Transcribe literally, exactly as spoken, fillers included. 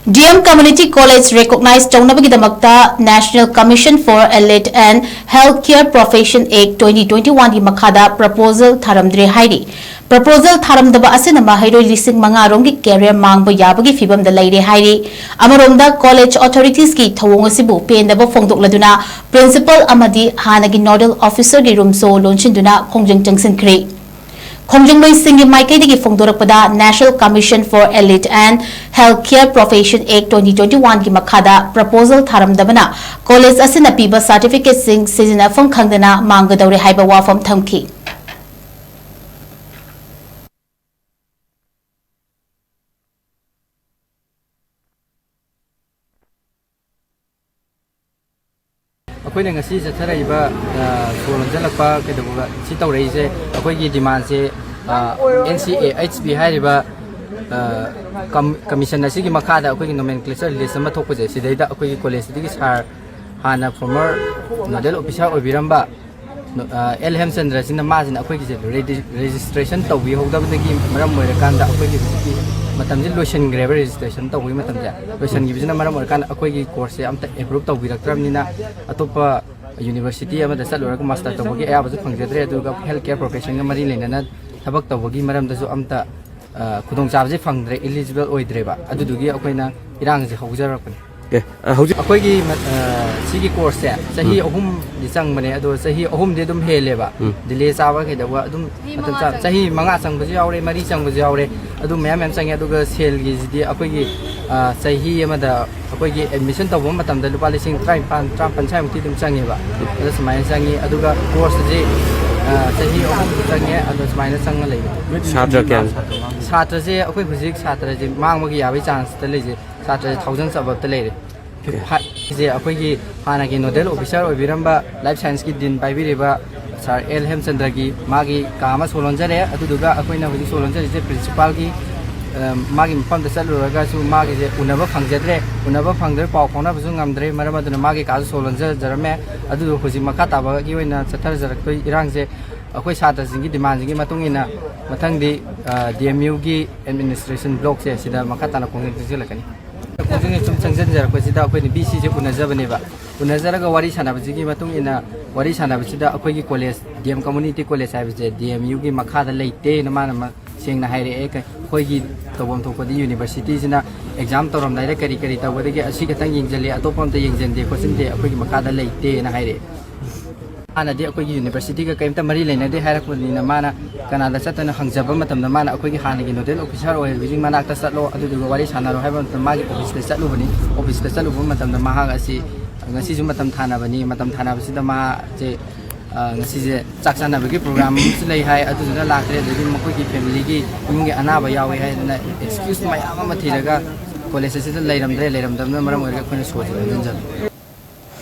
D M Community College recognize ꯇꯧꯅꯕꯒꯤꯗꯃꯛꯇ National Commission for Allied and Healthcare Profession Act twenty twenty-one ꯒꯤ ꯃꯈꯥꯗ proposal ꯊꯥꯔꯝꯗ꯭ꯔꯦ ꯍꯥꯏꯔꯤ꯫ Proposal ꯊꯥꯔꯝꯗꯕ ꯑꯁꯤꯅ ꯃꯍꯩꯔꯣꯏ ꯂꯤꯁꯤꯡ ꯃꯉꯥ ꯔꯣꯝꯒꯤ career ꯃꯥꯡꯕ ꯌꯥꯕꯒꯤ ꯐꯤꯚꯝꯗ ꯂꯩꯔꯦ ꯍꯥꯏꯔꯤ꯫ ꯑꯃꯔꯣꯝꯗ, college authorities ꯀꯤ ꯊꯧꯑꯣꯡ ꯑꯁꯤꯕꯨ ꯄꯦꯟꯗꯕ ꯐꯣꯡꯗꯣꯛꯂꯗꯨꯅ principal ꯑꯃꯗꯤ ꯍꯥꯟꯅꯒꯤ nodal officer ꯒꯤ room ꯁꯨ ꯂꯣꯟꯁꯤꯟꯗꯨꯅ ꯈꯣꯡꯖꯪ ꯆꯪꯁꯤꯟꯈ꯭ꯔꯦ꯫ ꯈꯣꯡꯖꯪꯂꯣꯏꯁꯤꯡꯒꯤ ꯃꯥꯏꯀꯩꯗꯒꯤ ꯐꯣꯡꯗꯣꯔꯛꯄꯗ, National Commission for Allied and Healthcare Profession Act twenty twenty-one ꯒꯤ ꯃꯈꯥꯗ proposal ꯊꯥꯔꯝꯗꯕꯅ college ꯑꯁꯤꯅ ꯄꯤꯕ certificate ꯁꯤꯡ ꯁꯤꯖꯤꯟꯅꯐꯝ ꯈꯪꯗꯅ ꯃꯥꯡꯒꯗꯧꯔꯦ ꯍꯥꯏꯕ ꯋꯥꯐꯝ ꯊꯝꯈꯤ꯫ ꯑꯩꯈꯣꯏꯅ ꯉꯁꯤ ꯆꯠꯊꯔꯛꯏꯕ, ꯑ, ꯁꯣ ꯂꯣꯟꯖꯜꯂꯛꯄ ꯀꯩꯗꯧꯕ ꯁꯤ ꯇꯧꯔꯛꯏꯁꯦ, ꯑꯩꯈꯣꯏꯒꯤ demand ꯁꯦ, ꯑ, N C A H P ꯍꯥꯏꯔꯤꯕ, ꯑ, ꯀꯝ-, commission ꯑꯁꯤꯒꯤ ꯃꯈꯥꯗ ꯑꯩꯈꯣꯏꯒꯤ nomenclature list ꯑꯃ ꯊꯣꯛꯄꯁꯦ, ꯁꯤꯗꯩꯗ ꯑꯩꯈꯣꯏꯒꯤ college ꯁꯤꯒꯤ sir, ꯍꯥꯟꯅ former nodal officer ꯑꯣꯏꯕꯤꯔꯝꯕ, ꯑ, L ꯍꯦꯝꯆꯟꯗ꯭ꯔꯁꯤꯅ, ꯃꯥꯁꯤꯅ ꯑꯩꯈꯣꯏꯒꯤꯁꯦ regi-, registration ꯇꯧꯕꯤꯍꯧꯗꯕꯗꯒꯤ ꯃꯔꯝ ꯑꯣꯏꯔꯀꯥꯟꯗ ꯑꯩꯈꯣꯏꯒꯤ ꯍꯧꯖꯤꯛꯀꯤ ꯃꯇꯝꯁꯤ ꯂꯣꯏꯁꯤꯟꯈ꯭ꯔꯦꯕ꯫ Registration ꯇꯧꯕꯒꯤ ꯃꯇꯝꯁꯦ ꯂꯣꯏꯁꯤꯟꯈꯤꯕꯁꯤꯅ ꯃꯔꯝ ꯑꯣꯏꯔꯀꯥꯟꯗ ꯑꯩꯈꯣꯏꯒꯤ course ꯁꯦ ꯑꯝꯇ approve ꯇꯧꯕꯤꯔꯛꯇ꯭ꯔꯕꯅꯤꯅ, ꯑꯇꯣꯞꯄ university ꯑꯃꯗ ꯆꯠꯂꯨꯔꯒ master ꯇꯧꯕꯒꯤ ꯑꯌꯥꯕꯁꯨ ꯐꯪꯖꯗ꯭ꯔꯦ, ꯑꯗꯨꯒ health care profession ꯒ ꯃꯔꯤ ꯂꯩꯅꯅ ꯊꯕꯛ ꯇꯧꯕꯒꯤ ꯃꯔꯝꯗꯁꯨ ꯑꯝꯇ, ꯑ, ꯈꯨꯗꯣꯡꯆꯥꯕꯁꯦ ꯐꯪꯗ꯭ꯔꯦ, eligible ꯑꯣꯏꯗ꯭ꯔꯦꯕ꯫ ꯑꯗꯨꯗꯨꯒꯤ ꯑꯩꯈꯣꯏꯅ ꯏꯔꯥꯡꯁꯦ ꯍꯧꯖꯔꯛꯄꯅꯤ꯫ ꯑꯦ, ꯑ, ꯍꯧꯖꯤꯛ ꯑꯩꯈꯣꯏꯒꯤ ꯃ-, ꯑ, ꯁꯤꯒꯤ course ꯁꯦ ꯆꯍꯤ ꯎꯝ꯫ ꯑꯍꯨꯝꯗꯤ ꯆꯪꯕꯅꯦ, ꯑꯗꯣ ꯆꯍꯤ ꯑꯍꯨꯝꯗꯤ ꯑꯗꯨꯝ ꯍꯦꯜꯂꯦꯕ꯫ ꯎꯝ꯫ Delay ꯆꯥꯕ ꯀꯩꯗꯧꯕ ꯑꯗꯨꯝ ꯆꯍꯤ ꯃꯇꯝ ꯃꯉꯥ ꯆꯥ-, ꯆꯪꯉꯦ꯫ ꯆꯍꯤ ꯃꯉꯥ ꯆꯪꯕꯁꯨ ꯌꯥꯎꯔꯦ, ꯃꯔꯤ ꯆꯪꯕꯁꯨ ꯌꯥꯎꯔꯦ, ꯑꯗꯨ ꯃꯌꯥꯝ ꯃꯌꯥꯝ ꯆꯪꯉꯦ꯫ ꯑꯗꯨꯒ ꯁꯦꯜꯒꯤꯁꯤꯗꯤ ꯑꯩꯈꯣꯏꯒꯤ, ꯑ, ꯆꯍꯤ ꯑꯃꯗ ꯑꯩꯈꯣꯏꯒꯤ admission ꯇꯧꯕ ꯃꯇꯝꯗ ꯂꯨꯄꯥ ꯂꯤꯁꯤꯡ ꯇꯔꯥꯅꯤꯄꯥꯟ, ꯇꯔꯥꯃꯥꯄꯟ ꯁ꯭ꯋꯥꯏꯃꯨꯛꯇꯤ ꯑꯗꯨꯝ ꯆꯪꯉꯦꯕ꯫ ꯑꯗꯨ ꯁꯨꯃꯥꯏꯅ ꯆꯪꯉꯤ꯫ ꯑꯗꯨꯒ course ꯑꯁꯤ, ꯑ, ꯆꯍꯤ ꯑꯍꯨꯝ ꯆꯪꯉꯦ꯫ ꯑꯗꯣ ꯁꯨꯃꯥꯏꯅ ꯆꯪꯉ ꯂꯩꯕ꯫ ꯁꯥꯇ꯭ꯔ ꯀꯌꯥꯅꯣ? ꯁꯥꯇ꯭ꯔꯁꯦ ꯑꯩꯈꯣꯏ ꯍꯧꯖꯤꯛ ꯁꯥꯇ꯭ꯔꯁꯦ ꯃꯥꯡꯕꯒꯤ ꯌꯥꯕꯒꯤ chance ꯇ ꯂꯩꯁꯦ ꯁꯥꯇ꯭ꯔꯁꯦ thousand above ꯇ ꯂꯩꯔꯦ꯫ ꯐꯤꯐ-, ꯐꯥꯏꯚ ꯁꯦ ꯑꯩꯈꯣꯏꯒꯤ ꯍꯥꯟꯅꯒꯤ nodal officer ꯑꯣꯏꯕꯤꯔꯝꯕ life science ꯀꯤ dean ꯄꯥꯏꯕꯤꯔꯤꯕ sir L ꯍꯦꯝꯆꯟꯗ꯭ꯔꯒꯤ ꯃꯥꯒꯤ ꯀꯥ ꯑꯃ ꯁꯣ ꯂꯣꯟꯖꯔꯦ꯫ ꯑꯗꯨꯗꯨꯒ ꯑꯩꯈꯣꯏꯅ ꯍꯧꯖꯤꯛ ꯁꯣ ꯂꯣꯟꯖꯔꯤꯁꯦ principal ꯒꯤ, ꯑ, ꯃꯥꯒꯤ ꯃꯐꯝꯗ ꯆꯠꯂꯨꯔꯒꯁꯨ ꯃꯥꯒꯤꯁꯦ ꯎꯅꯕ ꯐꯪꯖꯗ꯭ꯔꯦ꯫ ꯎꯅꯕ ꯐꯪꯗ꯭ꯔꯦ, ꯄꯥꯎ ꯐꯥꯎꯅꯕꯁꯨ ꯉꯝꯗ꯭ꯔꯦ꯫ ꯃꯔꯝ ꯑꯗꯨꯅ ꯃꯥꯒꯤ ꯀꯥꯁꯨ ꯁꯣ ꯂꯣꯟꯖꯖꯔꯝꯃꯦ꯫ ꯑꯗꯨꯗꯣ ꯍꯧꯖꯤꯛ ꯃꯈꯥ ꯇꯥꯕꯒꯤ ꯑꯣꯏꯅ ꯆꯠꯊꯖꯔꯛꯇꯣꯏ ꯏꯔꯥꯡꯁꯦ ꯑꯩꯈꯣꯏ ꯁꯥꯇ꯭ꯔꯁꯤꯡꯒꯤ demand ꯁꯤꯡꯒꯤ ꯃꯇꯨꯡ ꯏꯟꯅ ꯃꯊꯪꯗꯤ, ꯑ, D M U ꯒꯤ administration block ꯁꯦ ꯁꯤꯗ ꯃꯈꯥ ꯇꯥꯅ ꯈꯣꯡꯖꯪ ꯆꯪꯁꯤꯜꯂꯛꯀꯅꯤ꯫ ꯈꯣꯡꯖꯪꯁꯦ ꯁꯨꯝ ꯆꯪꯁꯤꯟꯖꯔꯛꯄꯁꯤꯗ ꯑꯩꯈꯣꯏꯅ ꯕꯤ ꯁꯤꯁꯦ ꯎꯅꯖꯕꯅꯦꯕ꯫ ꯎꯅꯖꯔꯒ ꯋꯥꯔꯤ ꯁꯥꯟꯅꯕꯁꯤꯒꯤ ꯃꯇꯨꯡ ꯏꯟꯅ, ꯋꯥꯔꯤ ꯁꯥꯟꯅꯕꯁꯤꯗ ꯑꯩꯈꯣꯏꯒꯤ college, D M community college ꯍꯥꯏꯕꯁꯦ ꯗꯤ ꯑꯦꯝ ꯌꯨꯒꯤ ꯃꯈꯥꯗ ꯂꯩꯇꯦꯅ ꯃꯥꯅ ꯃ-, ꯁꯦꯡꯅ ꯍꯥꯏꯔꯛꯑꯦ꯫ ꯀ-, ꯑꯩꯈꯣꯏꯒꯤ ꯇꯧꯐꯝ ꯊꯣꯛꯄꯗꯤ ꯌꯨꯅꯤꯚꯔꯁꯤꯇꯤꯁꯤꯅ ꯑꯦꯛꯖꯥꯝ ꯇꯧꯔꯝꯗꯥꯏꯗ ꯀꯔꯤ ꯀꯔꯤ ꯇꯧꯒꯗꯒꯦ, ꯑꯁꯤ ꯈꯛꯇꯪ ꯌꯦꯡꯁꯤꯜꯂꯤ, ꯑꯇꯣꯞꯄ ꯑꯝꯇ ꯌꯦꯡꯁꯤꯟꯗꯦ ꯈꯣꯠꯆꯤꯟꯗꯦ, ꯑꯩꯈꯣꯏꯒꯤ ꯃꯈꯥꯗ ꯂꯩꯇꯦꯅ ꯍꯥꯏꯔꯛꯑꯦ꯫ ꯍꯥꯟꯅꯗꯤ ꯑꯩꯈꯣꯏꯒꯤ ꯌꯨꯅꯤꯚꯔꯁꯤꯇꯤꯒ ꯀꯔꯤꯝꯇ ꯃꯔꯤ ꯂꯩꯅꯗꯦ ꯍꯥꯏꯔꯛꯄꯅꯤꯅ, ꯃꯥꯅ ꯀꯅꯥꯗ ꯆꯠꯇꯅ ꯍꯪꯖꯕ ꯃꯇꯝꯗ, ꯃꯥꯅ ꯑꯩꯈꯣꯏꯒꯤ ꯍꯥꯟꯅꯒꯤ ꯅꯣꯗꯦꯜ ꯑꯣꯐꯤꯁꯥꯔ ꯑꯣꯏꯔꯤꯕꯁꯤꯡ ꯃꯅꯥꯛꯇ ꯆꯠꯂꯣ, ꯑꯗꯨꯗꯨꯒ ꯋꯥꯔꯤ ꯁꯥꯟꯅꯔꯣ ꯍꯥꯏꯕ ꯃꯇꯝꯗ ꯃꯥꯒꯤ ꯑꯣꯐꯤꯁꯇ ꯆꯠꯂꯨꯕꯅꯤ꯫ ꯑꯣꯐꯤꯁꯇ ꯆꯠꯂꯨꯕ ꯃꯇꯝꯗ ꯃꯍꯥꯛ ꯑꯁꯤ ꯉꯁꯤꯁꯨ ꯃꯇꯝ ꯊꯥꯅꯕꯅꯤ꯫ ꯃꯇꯝ ꯊꯥꯅꯕꯁꯤꯗ ꯃꯥꯁꯦ, ꯑ, ꯉꯁꯤꯁꯦ ꯆꯥꯛ ꯆꯥꯅꯕꯒꯤ ꯄ꯭ꯔꯣꯒ꯭ꯔꯥꯝ ꯑꯃꯁꯨ ꯂꯩ ꯍꯥꯏ, ꯑꯗꯨꯗꯨꯅ ꯂꯥꯛꯇ꯭ꯔꯦ꯫ ꯑꯗꯒꯤ ꯃꯈꯣꯏꯒꯤ ꯐꯦꯃꯤꯂꯤꯒꯤ ꯏꯃꯨꯡꯒꯤ ꯑꯅꯥꯕ ꯌꯥꯎꯋꯦ ꯍꯥꯏꯗꯅ ꯑꯦꯛꯁꯀ꯭ꯌꯨꯁ ꯃꯌꯥꯝ ꯑꯃ ꯊꯤꯔꯒ ꯀꯣꯂꯦꯖ ꯑꯁꯤꯗ ꯂꯩꯔꯝꯗ꯭ꯔꯦ꯫ ꯂꯩꯔꯝꯗꯕꯅ ꯃꯔꯝ ꯑꯣꯏꯔꯒ ꯑꯩꯈꯣꯏꯅ ꯁꯣꯁꯦ ꯊꯥꯖꯤꯟꯖꯕꯅꯤ꯫